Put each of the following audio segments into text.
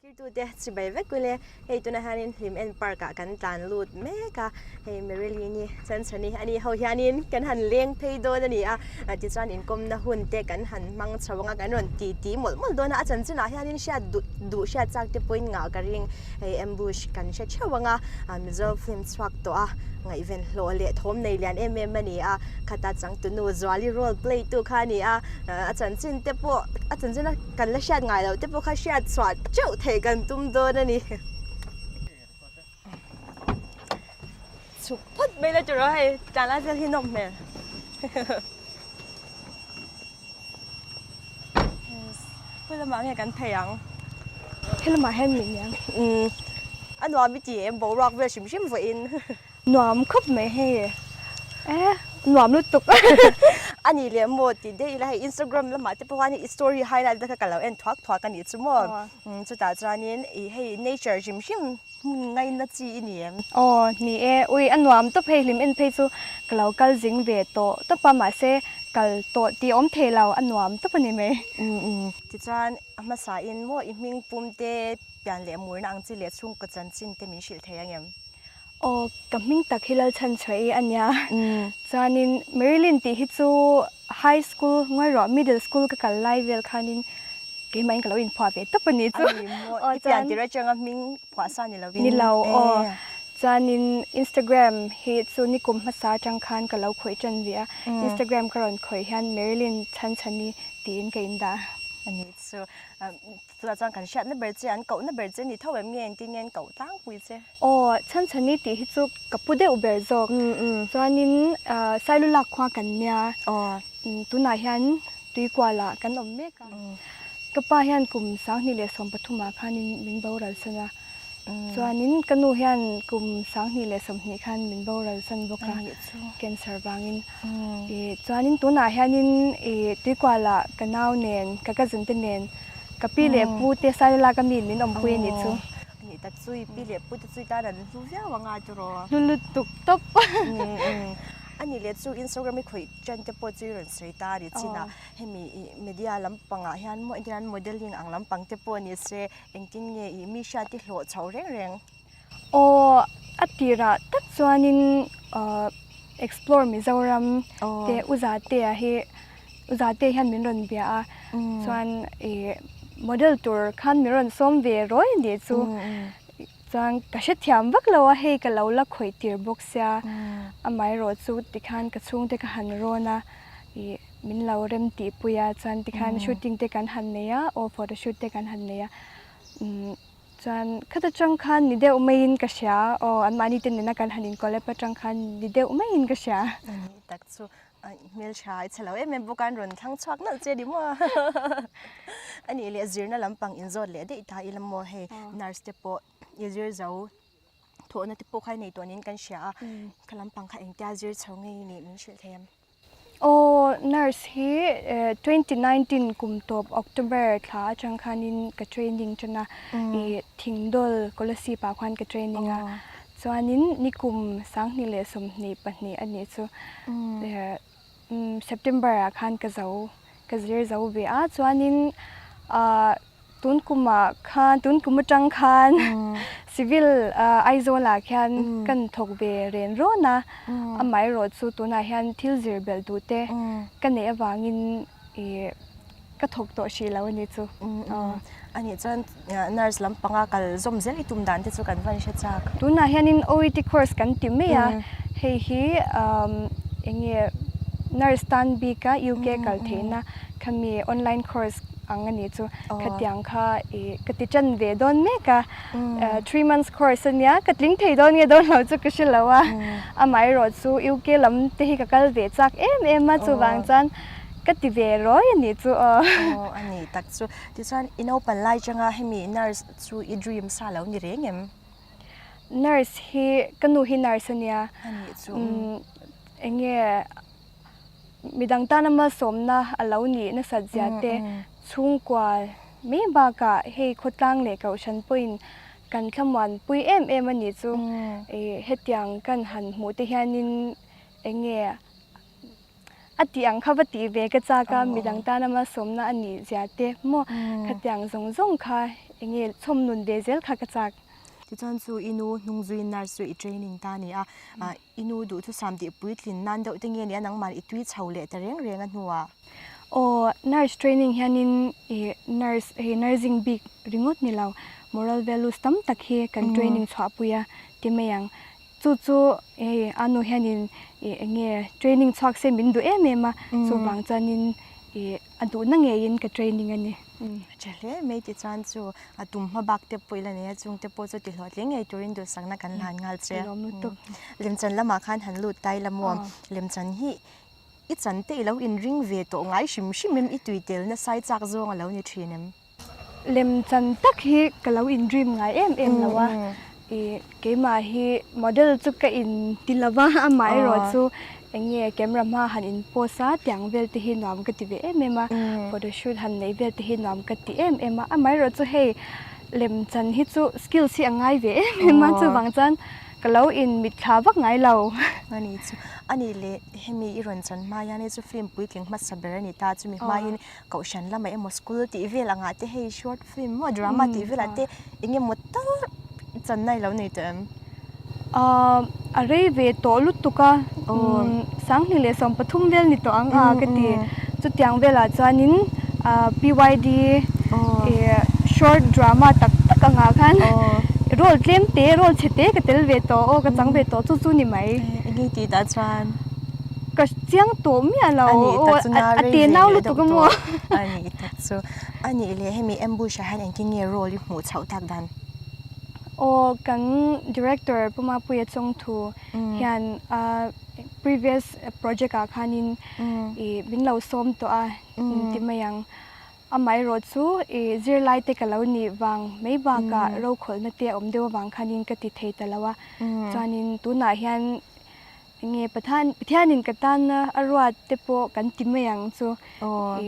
Thirtute chibai vek ule, hei tunah hianin hlim en park ah kan tlan lut mek a, hei Marilyn-i Chanchhani a nih ho hianin kan han leng phei dawn a ni a, tichuan inkawmna hun te kan han hmang chho ang a, kan rawn ti ti mawlh mawlh dawn a, a chanchinah hianin hriat duh duh hriat chak te pawhin ngah ka ring, hei ambush kan hre theuh ang a, Mizo film chhuak tawh a, ngaihven hlawh leh thawm nei lian em em a ni a, khata changtunu Zuali role play tu kha a ni a, a chanchin te pawh a chanchin a. Kan la hriat ngai loh te pawh kha hriat chhuah teuh theih kan tum dawn a ni. Chhuk phawt mai la tiraw hei tlan lai vel hi nawm hmel. Khawi lamah nge kan phei ang? He lamah hian mi niang. Umm a nuam i ti em boruak vel hrim hrim vawiin. Nuam khawp mai hei e nuam lutuk. A nih leh maw tih daih ila hei Instagram lamah te pawh khan i story highlight te kha ka lo en thuak thuak a nih chu maw. Chutah chuanin ih hei nature hrim hrim hmun ngaina chi i ni em? Aw ni e, ui a nuam tawp hei hlim en phei chu ka lo kal zing ve tawh tawp a mahse kal tawh tih a awm thei lo a nuam tawp a ni mai. Tichuan a hmasain maw i hming pum te pian leh murna ang chi leh chhungkaw chanchin te min hrilh thei ang em? Aw, ka hming tak hi Lalchhanchhuaii a nia. Chuanin Marilyn tih hi chu high school, ngawi rawh, middle school ka kal lai vel khanin keimahin ka lo inphuah ve tawp a ni chu. A ni maw? I pian tir atanga hming phuah sa ni lovin. Ni lo aw. Chuanin Instagram hi chu nikum hmasa atang khan ka lo khawih tan ve a. Instagram ka rawn khawih hian Marilyn Chhanchhani tiin ka indah. A ni chu. Chutah chuan kan hriatna ber che, an kohna ber che ni tho em nge engtin nge an koh tlangpui che? Aw, Chhanchhani tih hi chu ka pu deuh ber zawk. Chuanin Sailulak khua kan nia, tunah hian Tuikualah kan awm mek a. Ka pa hian kum 2013 ah khanin min boral san a. Chuanin ka nu hian kum 2020 khan min boral san bawk a, cancer vangin. Chuanin tunah hianin Tuikualah ka nau nen, ka cousin te nen, ka pi leh pu te Sailulak ami min awmpui a nih chu. Ani tak chu i pi leh pu te chu i tan an hlu viau ang a tiraw? Hlu lutuk tawp. Ani leh chu Instagram i khawih chen te pawh chu i rawn sawi ta a ni chin a, hemi i media lampangah hian maw engtin an modelling ang lampang te pawh ni se engtin nge i mi hriat i hlawh chho reng reng? Aw, a tirah tak chuanin Explore Mizoram te u Zatea hi U Zate hian min rawn bia a, chuan i model tur khan min rawn sawm ve rawi a nih chu. Chuan ka hrethiam vak lo a, hei ka lo la khawih tir bawk sia, amaherawh chu tikhan ka chhungte ka han rawn a, i min lo rem tih pui a, chuan tikhan shooting te kan han nei a, aw photo shoot te kan han nei a. Chuan khata tang khan ni deuh maiin ka hria, aw anmahni te nena kan han in collab atang khan ni deuh maiin ka hria. Ani tak chu Hmeltha i chhe lo em em bawk a, an rawn thlang chhuak nalh che ni maw? A nih leh zirna lampang inzawt leh daih ta ila maw hei nurse te pawh i zir zo thawhna te pawh kha i nei tawh niin kan hria a, kha lampang kha engtia zir chho ngei nih min hrilh thei em? Aw nurse hi 2019 kum tawp October thla atang khanin ka training tan a, i Thingdawl Kolasib ah khuan ka training a. Chuanin nikum 2022 a nih chu September ah khan ka zo ka zir zo ve a chuanin tun kumah khan tun kum atang khan civil Aizawl ah khian kan thawk ve ren rawn a amaherawh chu tunah hian thil zir belh duh te ka neih avangin ih ka thawk tawh hrih lo a ni chu. A nih chuan nurse lampanga kal zawm zel i tum dan te chu kan van hre chak. Tunah hianin OET course kan ti mai a, hei hi eng nge nurse tan bika UK kal theihna khami online course ang a nih chu. Khatiang kha ih ka ti tan ve dawn mek a, 3 months course a nia, ka tling thei dawn nge dawn lo chu ka hre lo a, amaherawhchu UK lam te hi ka kal ve chak em em a, chuvang chuan Ka ti ve rawi a nih chu aw. Aw a nih tak chu. Tichuan i naupan lai changa hemi nurse chu i dream sa lo ni reng em? Nurse hi ka nu hi nurse a nia. A nih chu. Eng nge midang tana malsawmna a lo nih nasat zia te chhungkua mai bakah hei khawtlang leh kohhran pawhin kan thlamuanpui em em a nih chu. Hetiang kan han hmuh te hianin eng nge A tih ang kha va tih ve ka chak a, midang tana malsawmna a nih zia te maw khatiang zawng zawng kha enge chhawm nun ve zel kha ka chak. Tichuan chu i nu hnungzui nurse chu i training ta a ni a, i nu duhthusam tih puitlin nan deuh te nge nia nangmah i tui chho leh ta reng reng a hnuah? Aw, nurse training hianin i nurse hei nursing bik ringawt ni lo, moral values tam tak hi kan training chhuahpui a ti mai ang. Chu chu hei a nu hianin i eng nge training chhuak se min duh em em a, chuvang chuanin i a duhna ngeiin ka training a ni. A tha hle mai tichuan chu a tum hma bak te pawh ila nei a, chung te pawh chu ti hlawhtling ngei turin duhsakna kan hlan nghal che. Lemchan lamah khan han lut ta ila maw, lemchan hi i chan te i lo inring ve tawh ngai hrim hrim em, i tui tel nasai chak zawng a lo ni thin em? Lemchan tak hi ka lo in dream ngai em em lo a, ih keimah hi model chu ka in ti lo va, amaherawh chu eng nge camera hma han in post a tiang vel te hi nuam ka ti ve em em a, photo shoot han neih vel te hi nuam ka ti em em a, amaherawh chu hei lemchan hi chu skills hi a ngai ve em em a, chuvang chuan ka lo in mitthla vak ngai lo. Ani chu ani leh hemi i rawn chan hma hian hei chu film puitling hmasa ber a ni ta, chumi hmain Kohhran lamah emaw school tih vel angah te hei short film maw drama tih velah te eng emaw tal channa i lo nei tawh em? Ahh a rei ve tawh lutuk a, Sanghnih leh 13 vel ni tawh ang a ka ti. Chutiang velah chuanin PYD ih short drama tak tak angah khan role tlem te role chhe te ka tel ve tawh aw ka chang ve tawh chu chu ni mai. Eng nge tih dah chuan? Ka chiang tawh miah lo aw a te nau lutuk a maw. A nih tak chu a nih leh hemi ambush ah hian engtin nge role i hmuh chhoh tak dan? Aw kan director Pu Mapuia Chawngthu hian a previous project ah khanin ih min lo sawm tawh a ti mai ang. Amaherawh chu ih zirlai te ka lo nih vang mai bakah rokhawlhna te a awm deuh avang khanin ka ti thei ta lo a. Chuanin tunah hian Enge Pathan Pathianin ka tana a ruat te pawh kan ti mai ang chu. Aw.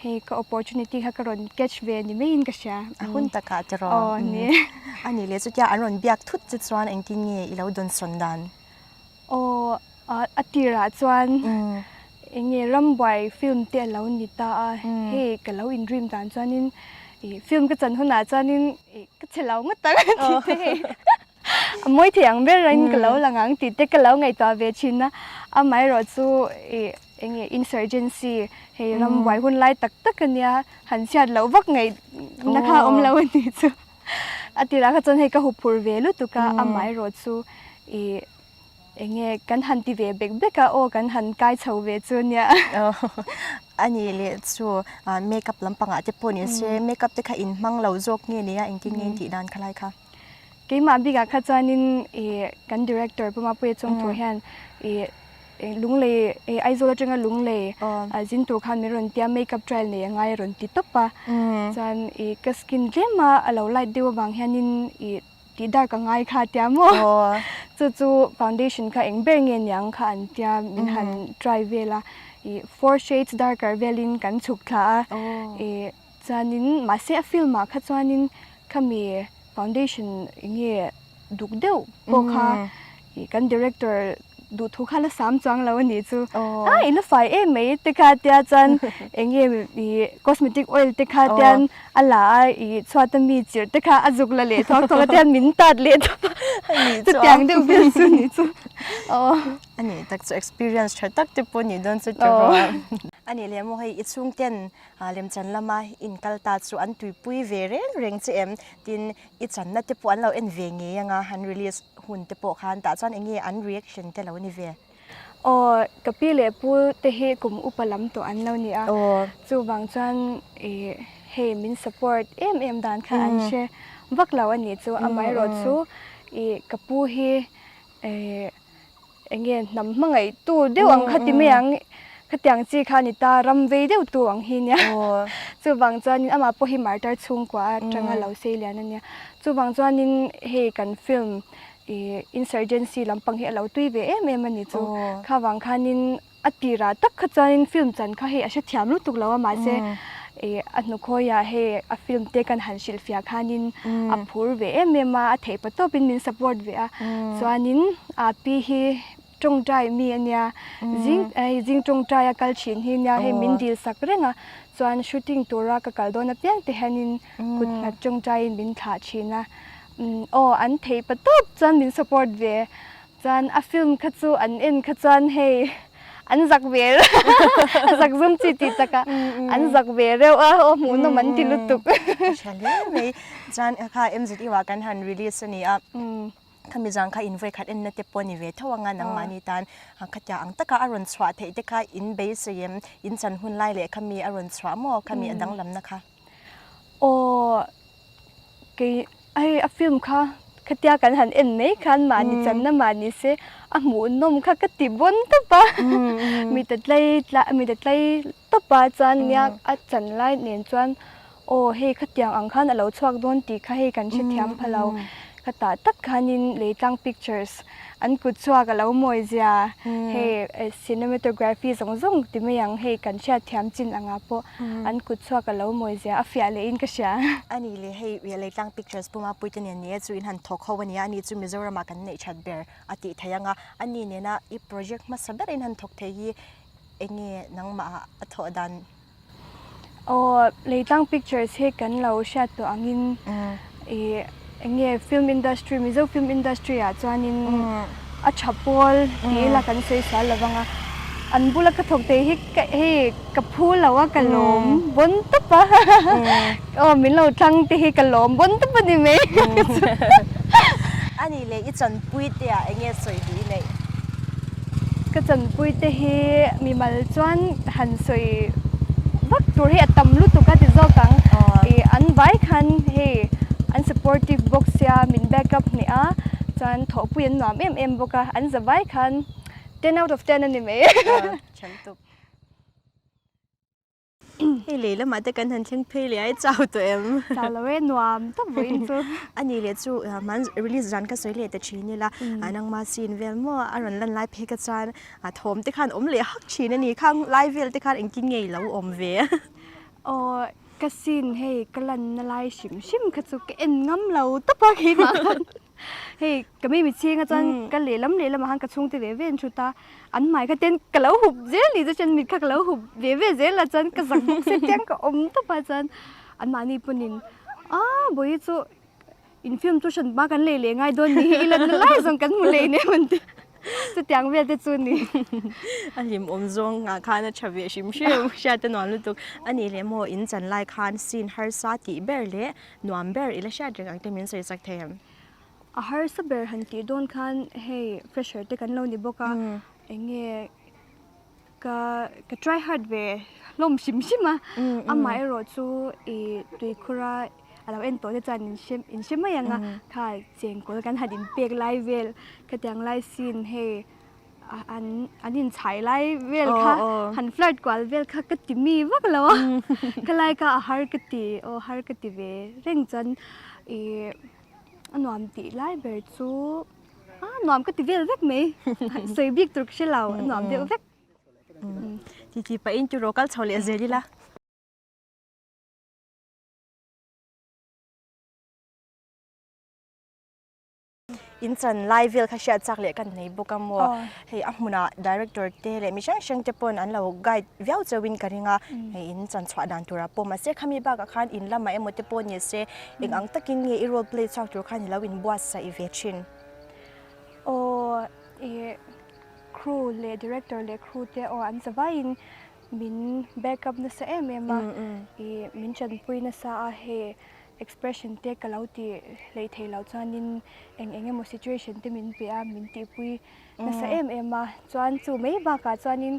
Hei ka opportunity kha ka rawn catch ve ni maiin ka hria. A hun takah te rawn. Aw ni. A nih leh chutia an rawn biak thut che chuan engtin nge i lo dawnsawn dan? Aw a tirah chuan enge rambuai film te a lo ni ta a, hei ka lo in dream dan chuanin ih film ka chan hunah chuanin ih ka che lo ngawt ang tih te hei. A mawi thei ang ber in ka lo lang ang tih te ka lo ngaihtuah ve thin a, amaherawh chu ih eng nge insurgency hei ram buai hun lai tak tak a nia, han chhiat loh vak ngaihna kha a awm lo a nih chu. A tirah kha chuan hei ka huphurh ve lutuk a, amaherawh chu ih eng nge kan han ti ve bek bek a, aw kan han kai chho ve chu a nia. A nih leh chu makeup lampangah te pawh ni se, makeup te kha inhmang lo zawk nge nia engtin nge intih dan kha lai kha? Keimah bikah kha chuanin ih kan director Pu Mapuia Chawngthu hian ih Lunglei ih Aizawl atanga Lunglei zin tur khan min rawn tia makeup trial nei a ngai a rawn ti tawp a. Chuan ih ka skin tlem a a lo light deuh avang hianin ih tih dark a ngai kha a tia maw. Chu chu foundation kha eng ber nge niang kha an tia min han try vel a. Ih four shades darker velin kan chhuk thla a. Ih Chuanin mahse a film ah kha chuanin khami foundation enge duk deuh pawh kha ih kan director duhthu kha la sam chuang lo a nih chu. A i la fai em mai te kha tia chuan enge ih cosmetic oil te kha tian a la a ih chhuat a mi chirh te kha a zuk la leh thuak thuak a tian min tat leh tawp a chutiang deuh vel chu a nih chu. A nih tak chu experience tha tak te pawh nih dawn chu tiraw. A nih leh maw hei i chhungten Lemchan lama inkal ta chu an tuipui ve reng reng che em? Tin, i channa te pawh an lo en ve ngei anga han release hun te pawh khan tah chuan eng nge an reaction te lo ni ve? Aw, ka pi leh pu te hi kum upa lam tawh an lo ni a, chuvang chuan ih hei min support em em dan kha an hre vak lo a nih chu, amaherawh chu ih ka pu hi ih Eng nge hnam hmangaihtu deuh ang kha ti mai ang, khatiang chi kha a ni ta, ram vei deuh tu ang hi nia. Chuvang chuanin amah pawh hi martar chhungkua atanga lo sei lian a nia. Chuvang chuanin hei kan film ih insurgency lampang hi a lo tui ve em em a ni chu. Kha vang khanin a tirah tak kha chuanin film chan kha hei a hrethiam lutuk lo a mahse ih a hnukhawiah hei a film te kan han hrilhfiah khanin a phur ve em em a, a theih pa tawpin min support ve a. Chuanin a pi hi. Tawngtai mi a nia, zing hei zing tawngtai a kal thin hi nia hei min dil sak reng a, chuan shooting tura ka kal dawn apiang te hianin kut nghat tawngtaiin min thlah thin a, aw an theih pa tawp chuan min support ve, chuan a film kha chu an en kha chuan hei an zak ve a zak zum chi tih takah an zak ve reuh a, aw hmuhnawm an ti lutuk. A tha hle mai, chuan kha MZU ah kan han release a ni a. Khami zang kha in vawikhat enna te pawh ni ve tho anga nangmahni tan khatia ang taka a rawn chhuah theih te kha in beisei em? In chan hun lai leh khami a rawn chhuah maw khami a danglamna kha? Aw kei hei a film kha khatia kan han en mai khan mahni channa mahni se a hmuhnawm kha ka ti bawn tawp a mi ta tlei tla mi ta tlei tawp a chuan nia a chan lai nen chuan Aw hei khatiang ang khan a lo chhuak dawn tih kha hei kan hrethiam pha lo. Ka tah tak khanin Leitlang Pictures an kut chhuak a lo mawi zia hei cinematography zawng zawng ti mai ang hei kan hriatthiam chin angah pawh an kut chhuak a lo mawi zia a fiah lehin ka hria. A nih leh hei Leitlang Pictures puma puite nen ni e chu in han thawk ho a nia, ani chu Mizoramah kan neih that ber a tih theih ang a, ani nena i project hmasa berin han thawk thei hi eng nge nangmah a thawh dan? Aw Leitlang Pictures hi kan lo hriat tawh angin ih eng nge film industry Mizo film industry ah chuanin a tha pawl tih ila kan sawi sual lo vang a, an bula ka thawk thei hi ka hei ka phu lo a ka lawm bawn tawp a aw min lo thlang te hi ka lawm bawn tawp a ni mai. A nih leh i chanpui te ah eng nge sawi duh i neih? Ka chanpui te hi mimal chuan han sawi vak tur hi a tam lutuk a ti zawk ang. Ih an vai khan hei an supportive bawk sia min back up hneh a chuan thawhpui an nuam em em bawk a an za vai khan ten out of ten a ni mai. Hei lei lamah te kan han thleng phei leh a, i chau tawh em? Chau lo e, nuam tak vawiin chu. A nih leh chu hman release zan ka sawi leh ta thin ila, nangma scene vel maw a rawn lan lai phei ka chuan thawm te khan awm leh hak thin a ni, khang lai vel te khan engtin nge i lo awm ve? Aw ka scene hei ka lanna lai hrim hrim kha chu ka en ngam lo tawp a keimah khan. Hei ka mi mitchhing a chuan ka lehlam lehlamah khan ka chhungte ve ve an thut a, an hmai kha ten ka lo hup zel ni chu chuan mit kha ka lo hup ve ve zel a chuan ka zak bawk se tiang ka awm tawp a chuan anmahni pawhin a bawihi chu in film chu hran hma kan lei leh ngai dawn ni hi i lanna lai zawng kan hmu lei nem an ti chutiang vel te chu ni. A hlimawm zawng ah khan a tha ve hrim hrim hriat a nuam lutuk a nih leh maw in chan lai khan scene harsa tih ber leh Nuam ber ila hriat reng ang te min sawi chak thei em? A harsa ber han tih dawn khan hei fresher te kan lo ni bawk a, eng nge ka ka try hard ve hlawm hrim hrim a, amaherawh chu ih tuikhura a lo en tawh te chuan in hre in hre mai ang a, kha chengkawl kan han inpek lai vel khatiang lai scene hei an an inchhai lai vel kha han flirt kual vel kha ka ti mi vak lo a khalai kha a har ka ti aw har ka ti ve reng chuan ih a nuam tih lai ber chu a nuam ka ti vel vek mai sawi bik tur ka hre lo a nuam deuh vek. Titi pahin tiraw kal chho leh zel ila. In chan lai vel kha hriat chak leh kan nei bawk a maw? Hei a hmunah director te leh mi hrang hrang te pawn an lo guide viau chauhin ka ring a, hei in chan chhuah dan turah pawh mahse khami bakah khan in lamah emaw te pawh ni se eng ang takin nge i role play chhuak tur khan i lo inbuatsaih ve thin? Aw ih crew leh director leh crew te aw an zavaiin min back up nasa em em a, ih min tanpui nasa a hei Expression te ka lo ti hlei thei lo chuanin eng eng emaw situation te min pe a, min tihpui nasa em em a. Chuan chu mai bakah chuanin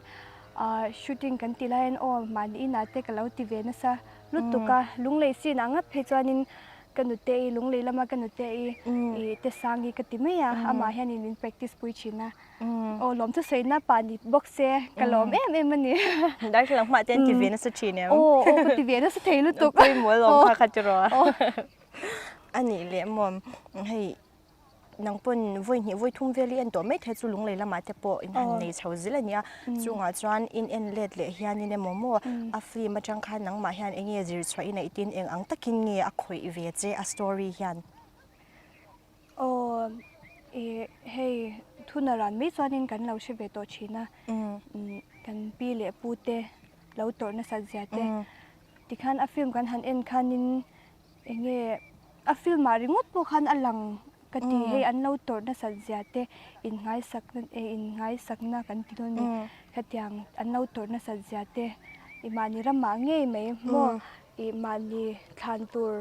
ah shooting kan tih laiin aw mahni inah te ka lo ti ve nasa lutuk a. Lunglei scene ah ngat phei chuanin ka nute i lunglei lama ka nute i ih te sang hi ka ti mai a, amah hianin min practice pui thin a. Aw lawm chu sawi na pah ni bawk se ka lawm em em a ni. Darthlalang hmah te an ti ve nasa thin em? Aw aw ka ti ve nasa thei lutuk. Pawimawh lawm kha kha tiraw. A nih leh maw hei nang pawn vawi hnih vawi thum vel i en tawh mai thei chu lunglei lamah te pawh in han nei chho zil a nia. Chungah chuan in en let leh hianin emaw maw a film atang khan nangmah hian eng nge zir chhuah i neih tin eng ang takin nge a khawih ve che a story hian? Aw ih hei. Thuna ran mai chuanin kan lo hre ve tawh thin a, kan pi leh pu te lo tawrh nasat zia te tikhan a film kan han en khanin eng nge a film ah ringawt pawh khan a lang ka ti hei an lo tawrh nasat zia te innghaisak innghaisak na kan ti dawn a ni khatiang an lo tawrh nasat zia te i mahni ramah ngei mai maw i mahni thlan tur.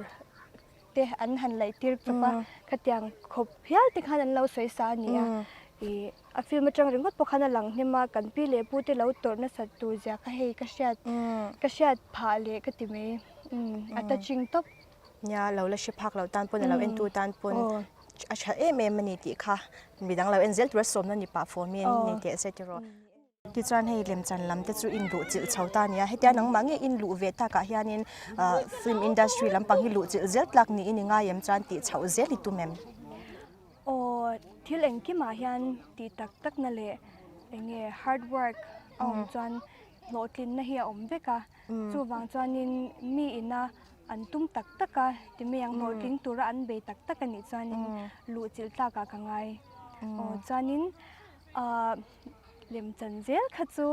te an han laih tir chawp a, khatiang khawp hial te khan an lo sawi sa a ni a, ih a film atang ringawt pawh khan a lang hnem a, kan pi leh pu te lo tawrh nasat tur zia kha hei ka hriat ka hriat phah leh ka ti mai umm a touching tawp. Nia lo la hre phak loh tan pawn a lo entu tan pawn a tha em em a ni tih kha midang lo en zel tura sawmna ni pah fawmin ni teh se tiraw. Tichuan hei lemchan lam te chu in luh chilh chho ta a ni a, hetia nangmah nge in luh ve takah hianin film industry lampang hi luh chilh zel tlak niin i ngai em chuan tih chhoh zel i tum em? Aw, thil engkimah hian tih tak takna leh eng nge hard work a awm chuan hlawhtlinna hi a awm vek a, chuvang chuanin mi ina an tum tak tak a timei ang hlawhtling tura an bei tak tak a nih chuanin luh chilh tlakah ka ngai. Aw chuanin ahh. Lem chan zel kha chu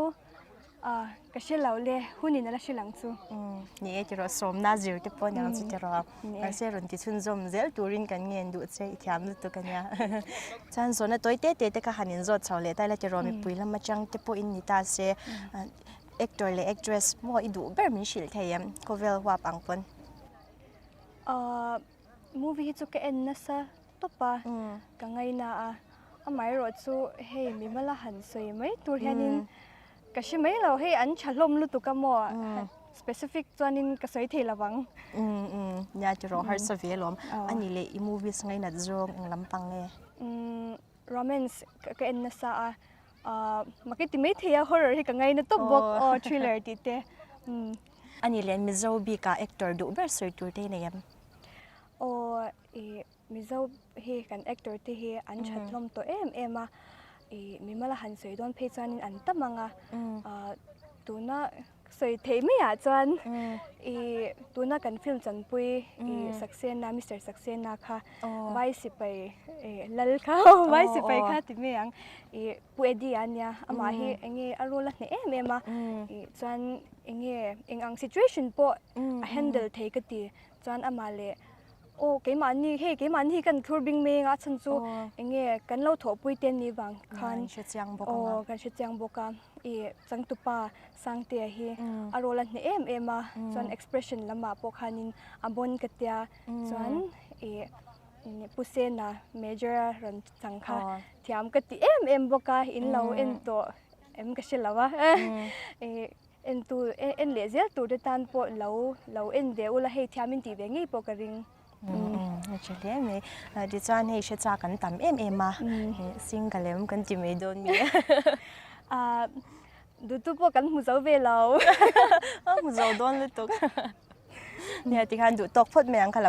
ka hre lo le, hunin a la hre lang chu. Ni e tiraw, sawmna zir te pawh aniang chu tiraw. Mahse rawn ti chhunzawm zel turin kan ngen duh che i thiam lutuk ania. Chuan zawhna tawi te te te kha han inzawt chho leh ta ila tiraw mipui lam atang te pawhin ni ta se actor leh actress maw i duh ber min hrilh thei em khawvel huap ang pawn? Movie hi chu ka en nasa tawp a, ka ngaina a, amaherawh chu hei mimala han sawi mai tur hianin ka hre mai lo, hei an tha hlawm lutuk a maw specific chuanin ka sawi thei lo vang. Nia tiraw harsa ve alawm, a ni leh i movies ngainat zawng eng lampang nge? Romance ka en nasa a, mak i ti mai thei a horror hi ka ngaina tawp bawk aw thriller tih te. A ni leh Mizo bikah actor duh ber sawi tur te i nei em? Aw i Mizo hi kan actor te hi an that hlawm tawh em em a, i mimala han sawi dawn phei chuanin an tam ang a, tuna sawi theih maiah chuan i tuna kan film chanpui i Saxena Mister Saxena kha vai sipai lal kha vai sipai kha ti mai ang i Pu Eddie a nia amah hi eng nge a role a hneh em em a, i chuan eng nge eng ang situation pawh a handle thei ka ti chuan amah leh aw keimahni hei keimahni hi kan thlur bing mai anga a chhan chu eng nge kan lo thawhpui te ni vang khan aw kan hre chiang bawk a ih changtupa Sangtea hi a role a hneh em em a chuan expression lamah pawh khanin a bawn ka tia chuan ih Pu Sena major a rawn chang kha thiam ka ti em em bawk a in lo en tawh em ka hre lo a ih. En tu en leh zel tur te tan pawh lo lo en ve ula hei thiam in tih ve ngei pawh ka ring. A tha hle mai. Tichuan hei hre chak an tam em em a, single em kan ti mai dawn mi. Duhtu pawh kan hmu zo ve lo. A hmu zo dawn lutuk. Nia tikhan duh tawk phawt mai ang kha lam.